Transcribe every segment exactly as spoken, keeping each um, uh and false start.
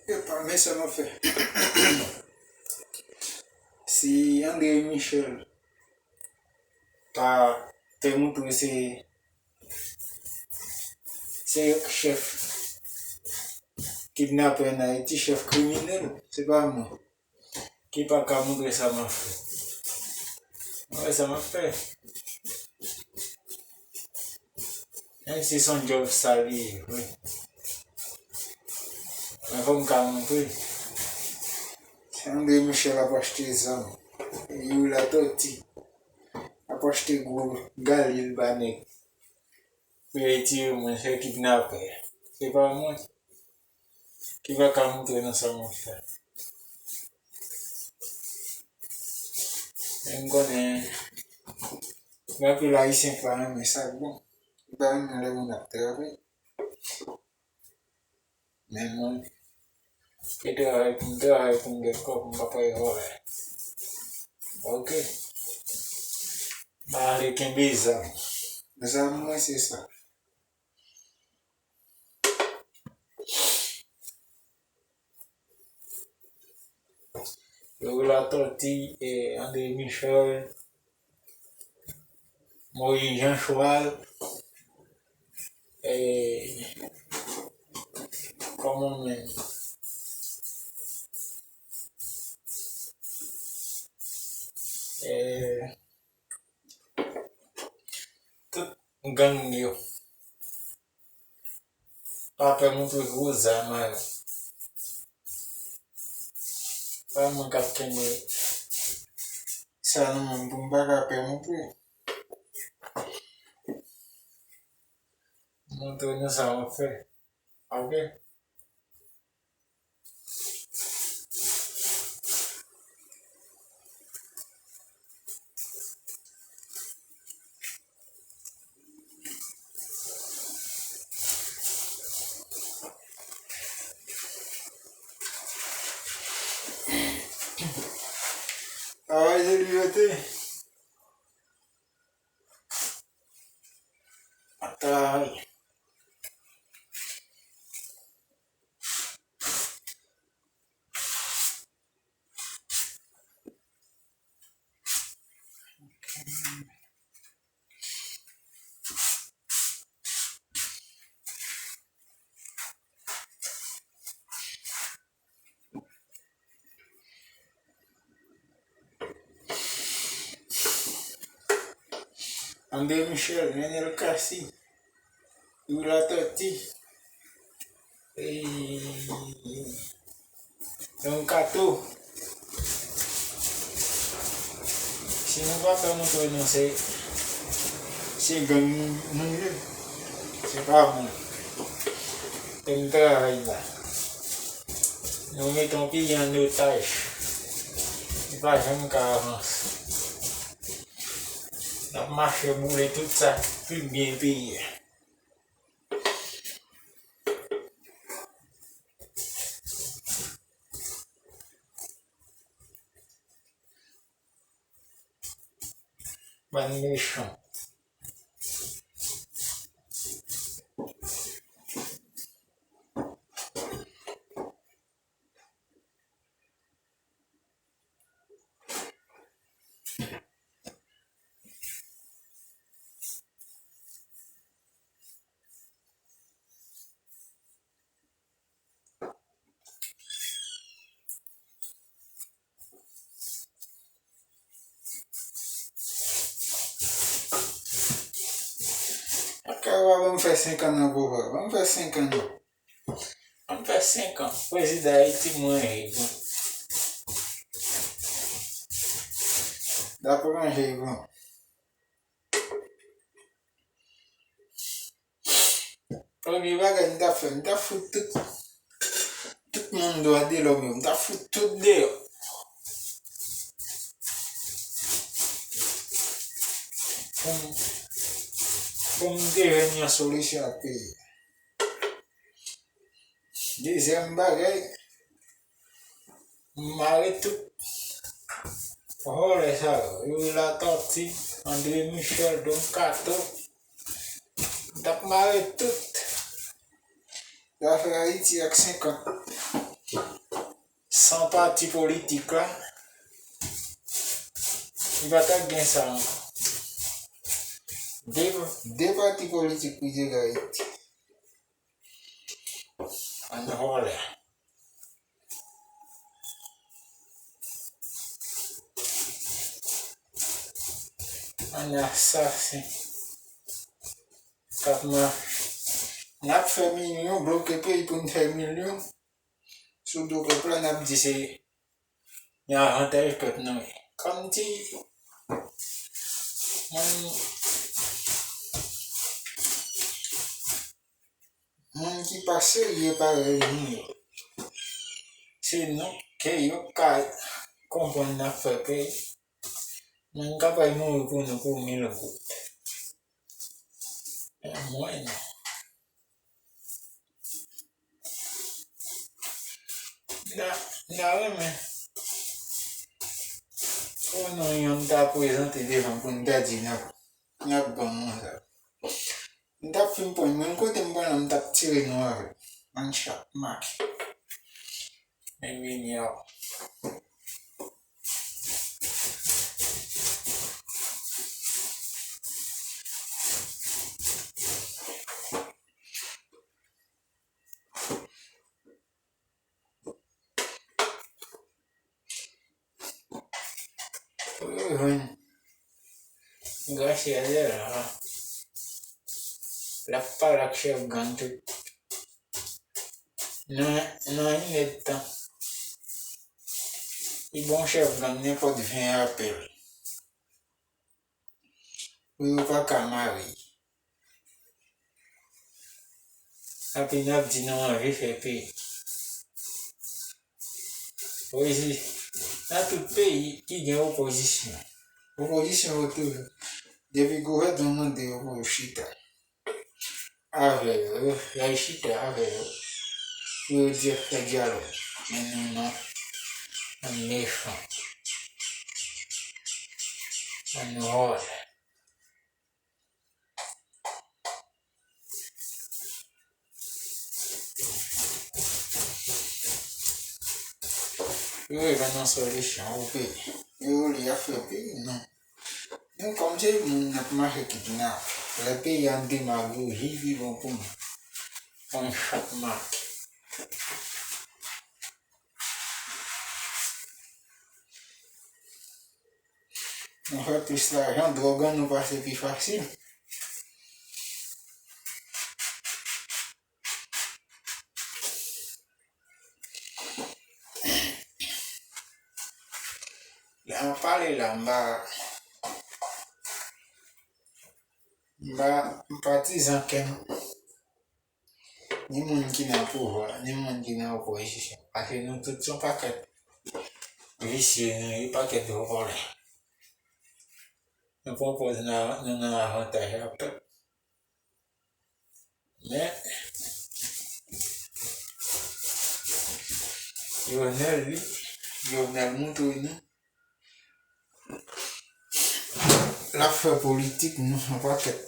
Epa, men sa m ap fè. Si André Michel ta te montre se, se chèf kidnapè an Ayiti, chèf kriminèl, se pa mwen ki pa ka montre sa m ap fè. Mwen wè sa m ap fè. Menm si se yon djòb sal li ye vre. Men fò m ka montre. Se André Michel ap achte zam. Youri Latortue ap achte gwo galil ba nèg. Pou yo retire mwen, se kidnapè. Se pa mwen ki pa ka montre nou sa mwen fè. Men m konnen gen anpil Ayisyen ki pa renmen sa k bon. Yo pa renmen lè moun ap travay. Men mwen, se travay pou m travay pou m gen kòb, m pa pral vòlè. Oke. M ale kenbe zam. Zam mwen se sa. Youri Latortue, eh, André Michel, Moïse Jean Choual, eh, kòman menm? Eh, tout gang yo. Pa pè montre gwo zam a yo. Pa mwen k ap kenbe sa nan men m pou m pa ka pè montre. Montre nou sa m ap fè. Oke? Travay se libète. Ap travay. André Michel, Nenel Cassy, Youri Latortue, e, Don Kato. Si nou pa pè montre nou se, se gang nou ye, se pa mwen. Ke m travay la. Nou mete yon peyi an otaj. Li pa janm ka avanse. N ap mache boule tout sa ki pi byen peyi a. Bann mechan. Ak kay ou a ban m fè senk an nan pouvwa. Ban m fè senk an non. Ban m fè senk an. Prezidan Ayiti mwen ye bon. Dapre manje bon. Premye bagay m t ap fè, m t ap fout tout, tout moun dwa de lòm yo, m t ap fout tout deyò. Pou m, pou m te jwenn yon solisyon ak peyi a. Dezyèm bagay, m mare tout vòlè sa yo. Youri Latortue, André Michel, Don Kato. M t ap mare tout. Zafè Ayiti ak senkant san pati politik la, li pa t ap gen sa ankò. De, de pati politik pou jere Ayiti. Ann vòlè. Ann asasen. K ap mache. N ap fè milyon, bloke peyi pou n fè milyon. Sou do pèp la, n ap di se yon avantaj pèp nou ye. Kòmsi moun, moun ki pa serye parèy nou yo, se nou ke yo ka konprann n ap fè peyi. Moun kapab mouri pou nou pou mil goud. Men mwen non. M ta, m ta renmen pou nou yonn ta prezante devan m pou n ta di n ap, n ap ban nou sa. M t ap fin pran, menm kote m pran nan, m t ap tire nou avè l. Manchak make. Men vini a. Ou jwenn Gracia lè la, l ap pale ak chèf gang tout nan, nan inèdtan. Li ba yon chèf gang nenpòt ven apèl pou yo pa ka mare. Epi n ap di nou anvi fè peyi. Poezi, nan tout peyi ki gen opozisyon. Opozisyon yo toujou. Depi gouvènman mande yo pou yo chita avè yo, yo fè chita avè yo. Pou yo di fè dyalòg. Men nou non. Ann mechan. Ann vòlè. Yo jwenn yon solisyon pou peyi. Yo li ap fè peyi, non. Nou kòm se moun n ap mache kidnapè. Lè peyi a demagoji pi bon pou nou. Konn chak make. Nou fè plis lajan, dwòg an nou pase pi fasil. Lè m ap pale la, m pa, m pa, m patizan kenn. Ni moun ki nan pouvwa, ni moun ki nan opozisyon. Paske nou tout se yon pakèt visye, nou yon pakèt gwo vòlè. Nou pran pòz nou nan avantaj a pèp. Men, Jovenel, li, Jovenel montre nou l ap fè politik, nou se yon pakèt.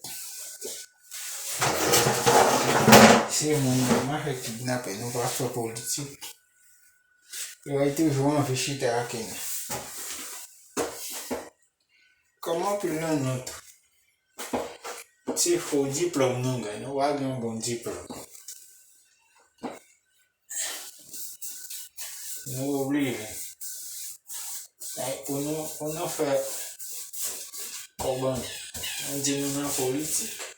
Se moun nan mache kidnapè, nou pa fè politik. Yo va toujou anvi chita ak nou. Kòm anpil nan nou tou, se fo diplòm nou gen, nou pa gen yon bon diplòm. Nou oblije. Pou nou, pou nou fè kòb an nou, nou di nou nan politik.